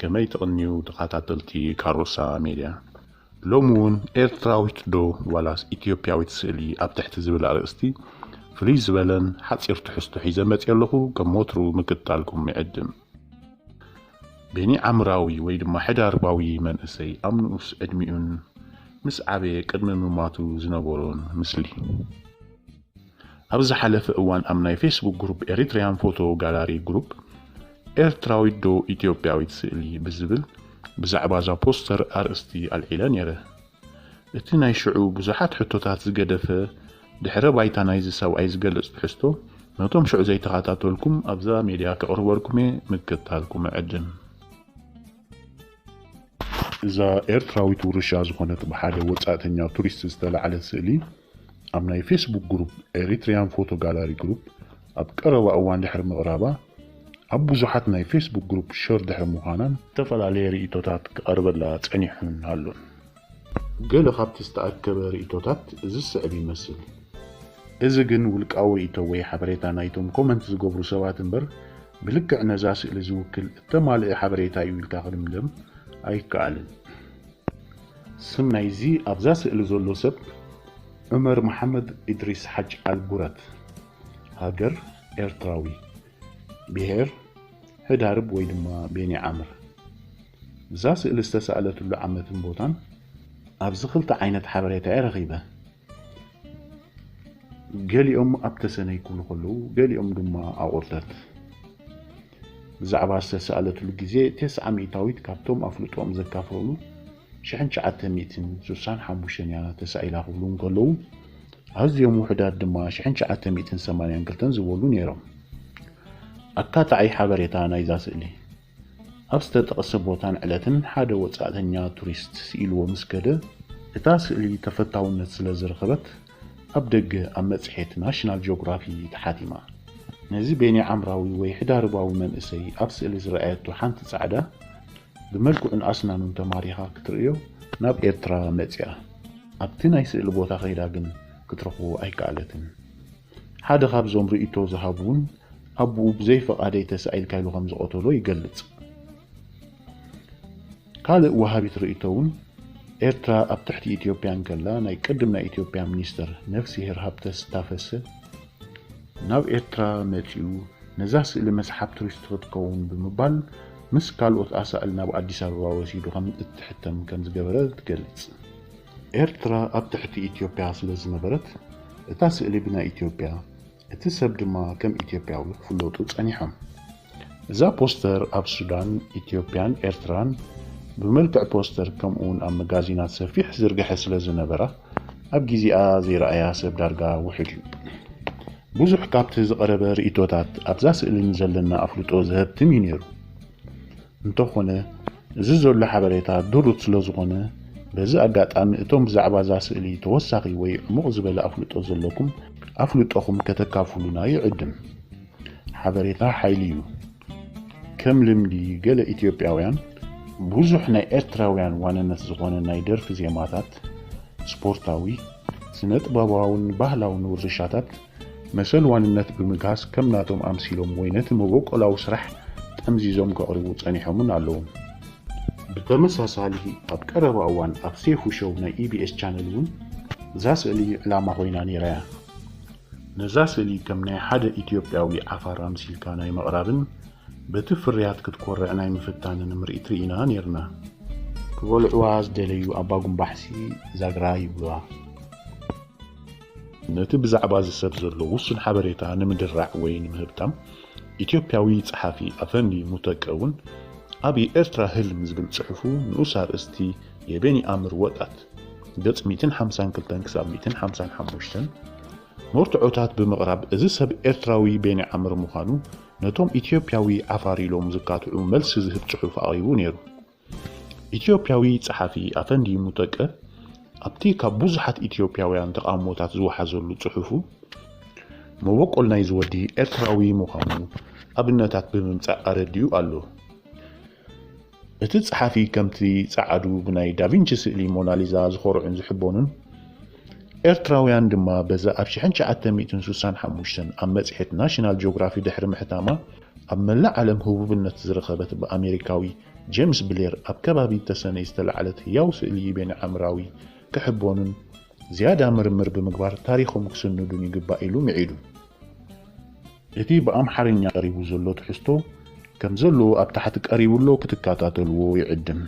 ከመይ ትቕንዩ ተኸታተልቲ ካሮሳ ሜድያ? ሎሚ እውን ኤርትራዊት ዶ ዋላስ ኢትዮጵያዊት ስእሊ ኣብ ትሕቲ ዝብል ኣርእስቲ ፍልይ ዝበለን ሓጺር ትሕዝቶ ሒዘ መጺአ ኣለኹ። ከም ወትሩ ምክትታልኩም ይዕድም። ቤኒ ዓምራዊ ወይ ድማ ሕዳርባዊ መንእሰይ ኣብ ንኡስ ዕድሚኡን ምስ ዓበየ ቅድሚ ምማቱ ዝነበሮን ምስሊ። ኣብ ዝሓለፈ እዋን ኣብ ናይ ፌስቡክ ግሩፕ ኤሪትሪያን ፎቶ ጋላሪ ግሩፕ ኤርትራዊት ዶ ኢትዮጵያዊት ስእሊ ብዝብል ብዛዕባ እዛ ፖስተር ኣርእስቲ ኣልዒለ ነይረ። እቲ ናይ ሽዑ ብዙሓት ሕቶታት ዝገደፈ ድሕረ ባይታ ናይዚ ሰብኣይ ዝገልጽ ትሕዝቶ ነቶም ሽዑ ዘይተኸታተልኩም ኣብዛ ሜድያ ከቕርበልኩም እየ፣ ምክትታልኩም እዕድም። እዛ ኤርትራዊት ውርሻ ዝኾነት ብሓደ ወጻእተኛ ቱሪስት ዝተላዕለት ስእሊ ኣብ ናይ ፌስቡክ ግሩፕ ኤሪትሪያን ፎቶ ጋላሪ ግሩፕ ኣብ ቀረባ እዋን ድሕሪ ምቕራባ ኣብ ብዙሓት ናይ ፌስቡክ ግሩፕ ሸር ድሕሪ ምዃናን ዝተፈላለየ ርእይቶታት ክቐርበላ ጸኒሑን ኣሎን። ገለ ካብቲ ዝተኣከበ ርእይቶታት እዚ ዝስዕብ ይመስል። እዚ ግን ውልቃዊ ርእይቶ ወይ ሓበሬታ ናይቶም ኮመንት ዝገብሩ ሰባት እምበር ብልክዕ ነዛ ስእሊ ዝውክል እተማልአ ሓበሬታ እዩ ኢልካ ክድምደም ኣይከኣልን። ስም ናይዚ ኣብዛ ስእሊ ዘሎ ሰብ ዑመር መሓመድ ኢድሪስ ሓጅ ኣልቡረት፣ ሃገር ኤርትራዊ፣ ብሄር ሕዳርብ ወይ ድማ ቤኒ ዓምር። እዛ ስእሊ ዝተሳእለትሉ ዓመትን ቦታን ኣብዚ ክልተ ዓይነት ሓበሬታ እየ ረኺበ። ገሊኦም ኣብ ተሰነይ ክብሉ ከለዉ፣ ገሊኦም ድማ ኣቑርተት። ብዛዕባ ዝተሳእለትሉ ግዜ ተስዓ ሚእታዊት ካብቶም ኣፍልጦኦም ዘካፈሉ ሽሕን ትሽዓተ ሚእትን ስሳን ሓሙሽተን እያ ተሳኢላ ክብሉ እንከለዉ፣ ኣዝዮም ውሑዳት ድማ ሽሕን ትሽዓተ ሚእትን ሰማንያን ክልተን ዝበሉ ነይሮም። ኣካታዒ ሓበሬታ ናይዛ ስእሊ። ኣብ ዝተጠቕሰ ቦታን ዕለትን ሓደ ወጻእተኛ ቱሪስት ስኢልዎ ምስ ከደ፣ እታ ስእሊ ተፈታውነት ስለ ዝረኸበት፣ ኣብ ደገ ኣብ መጽሔት ናሽናል ጂኦግራፊ ተሓቲማ። ነዚ ቤኒ ዓምራዊ ወይ ሕዳርባዊ መንእሰይ ኣብ ስእሊ ዝረኣየቶ ሓንቲ ጻዕዳ፣ ብመልክዑን ኣስናኑን ተማሪኻ ክትርእዮ ናብ ኤርትራ መጺኣ። ኣብቲ ናይ ስእሊ ቦታ ከይዳ ግን ክትረኽቦ ኣይከኣለትን። ሓደ ካብዞም ርእይቶ ዝሃቡ እውን ኣቦኡ ብዘይፈቓደይ ተሳኢልካ ኢሉ ከም ዝቐተሎ ይገልጽ። ካልእ ወሃቢት ርእይቶ እውን ኤርትራ ኣብ ትሕቲ ኢትዮጵያ እንከላ ናይ ቅድም ናይ ኢትዮጵያ ሚኒስተር ነፍስሄር ሃብተስ ታፈሰ ናብ ኤርትራ መጺኡ ነዛ ስእሊ መስሓብ ቱሪስት ክትከውን ብምባል ምስ ካልኦት ኣሳእል ናብ ኣዲስ ኣበባ ወሲዱ ከም እትሕተም ከም ዝገበረ ትገልጽ። ኤርትራ ኣብ ትሕቲ ኢትዮጵያ ስለ ዝነበረት እታ ስእሊ ብናይ ኢትዮጵያ እቲ ሰብ ድማ ከም ኢትዮጵያዊ ክፍለጡ ጸኒሖም። እዛ ፖስተር ኣብ ሱዳን፣ ኢትዮጵያን ኤርትራን ብመልክዕ ፖስተር ከምኡውን ኣብ መጋዚናት ሰፊሕ ዝርግሐ ስለ ዝነበራ ኣብ ግዜኣ ዘይረኣያ ሰብ ዳርጋ ውሑድ እዩ። ብዙሕ ካብቲ ዝቐረበ ርእይቶታት ኣብዛ ስእሊ ንዘለና ኣፍልጦ ዘህብትም እዩ ነይሩ። እንተኾነ እዚ ዘሎ ሓበሬታ ድሩት ስለ ዝኾነ በዚ ኣጋጣሚ እቶም ብዛዕባ እዛ ስእሊ ተወሳኺ ወይ ዕሙቕ ዝበለ ኣፍልጦ ዘለኩም ኣፍልጦኹም ከተካፍሉና ይዕድም። ሓበሬታ ሓይሊ እዩ። ከም ልምዲ ገለ ኢትዮጵያውያን ብዙሕ ናይ ኤርትራውያን ዋንነት ዝኾነ ናይ ደርፊ ዜማታት፣ ስፖርታዊ፣ ስነ ጥበባውን ባህላውን ውርሻታት መሰል ዋንነት ብምግሃስ ከም ናቶም ኣምሲሎም ወይ ነቲ መበቆላዊ ስራሕ ጠምዚዞም ከቕርቡ ጸኒሖምን ኣለውን። ብተመሳሳሊ ኣብ ቀረባ እዋን ኣብ ሴፉ ሾው ናይ ኢቢኤስ ቻነል እውን እዛ ስእሊ ዕላማ ኮይና ነይራ እያ። ነዛ ስእሊ ከም ናይ ሓደ ኢትዮጵያዊ ዓፋር ኣምሲልካ ናይ ምቕራብን በቲ ፍርያት ክትኮርዕ ናይ ምፍታንን ምርኢት ርኢና ነይርና። ክበልዕዋ ዝደለዩ ኣባጉምባሕሲ ዛግራ ይብልዋ። ነቲ ብዛዕባ እዚ ሰብ ዘሎ ውሱን ሓበሬታ ንምድራዕ ወይ ንምህብታም፣ ኢትዮጵያዊ ጸሓፊ ኣፈንዲ ሙተቀ እውን ኣብ የኤርትራ ህልም ዝብል ጽሑፉ ንኡስ ኣርእስቲ የቤኒ ኣምር ወጣት፣ ገጽ ሚእትን ሓምሳን ክልተን ክሳብ ሚእትን ሓምሳን ሓሙሽተን መርትዖታት ብምቕራብ፣ እዚ ሰብ ኤርትራዊ ቤኒ ዓምር ምዃኑ ነቶም ኢትዮጵያዊ ዓፋር ኢሎም ዝካትዑ መልሲ ዝህብ ጽሑፍ ኣቕሪቡ ነይሩ። ኢትዮጵያዊ ጸሓፊ ኣፈንዲ ሙተቀ ኣብቲ ካብ ብዙሓት ኢትዮጵያውያን ተቓውሞታት ዝወሓዘሉ ጽሑፉ፣ መበቆል ናይዚ ወዲ ኤርትራዊ ምዃኑ ኣብነታት ብምምጻእ ኣረዲኡ ኣሎ። እቲ ጸሓፊ ከምቲ ጸዓዱ ብናይ ዳቪንቺ ስእሊ ሞናሊዛ ዝኾርዑን ዝሕበኑን ኤርትራውያን ድማ በዛ ኣብ ሽሕን ትሽዓተ ሚእትን ስሳን ሓሙሽተን ኣብ መጽሔት ናሽናል ጂኦግራፊ ድሕሪ ምሕታማ ኣብ መላእ ዓለም ህቡብነት ዝረኸበት ብኣሜሪካዊ ጀምስ ብሌር ኣብ ከባቢ ተሰነይ ዝተላዕለት ህያው ስእሊ ቤንዓምራዊ ክሕቦኑን ዝያዳ ምርምር ብምግባር ታሪኾም ክስንዱን ይግባእ ኢሉ ምዒዱ። እቲ ብኣምሓርኛ ቀሪቡ ዘሎ ትሕዝቶ ከም ዘለዎ ኣብ ታሕቲ ቀሪቡ ኣሎ፣ ክትከታተልዎ ይዕድም።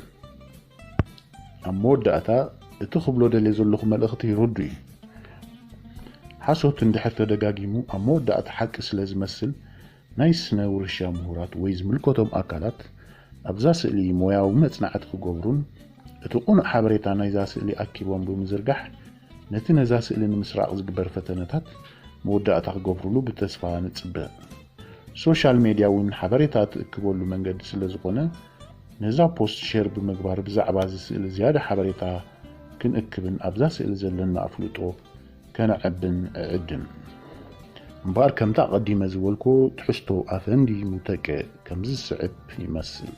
ኣብ መወዳእታ እቲ ክብሎ ደልየ ዘለኹ መልእኽቲ ርዱእ እዩ። ሓሶት እንድሕር ተደጋጊሙ ኣብ መወዳእታ ሓቂ ስለ ዝመስል ናይ ስነ ውርሻ ምሁራት ወይ ዝምልከቶም ኣካላት ኣብዛ ስእሊ ሞያዊ መጽናዕቲ ክገብሩን እቲ ቁኑዕ ሓበሬታ ናይዛ ስእሊ ኣኪቦም ብምዝርጋሕ ነቲ ነዛ ስእሊ ንምስራቕ ዝግበር ፈተነታት መወዳእታ ክገብሩሉ ብተስፋ ንጽበ። ሶሻል ሜድያ እውን ሓበሬታ ትእክበሉ መንገዲ ስለ ዝኾነ ነዛ ፖስት ሸር ብምግባር ብዛዕባ እዚ ስእሊ ዝያዳ ሓበሬታ ክንእክብን ኣብዛ ስእሊ ዘለና ኣፍልጦ ከነዕብን እዕድም። እምበኣር ከምቲ ኣቐዲመ ዝበልኩ ትሕዝቶ ኣፈንዲ ሙተቀ ከምዚ ዝስዕብ ይመስል።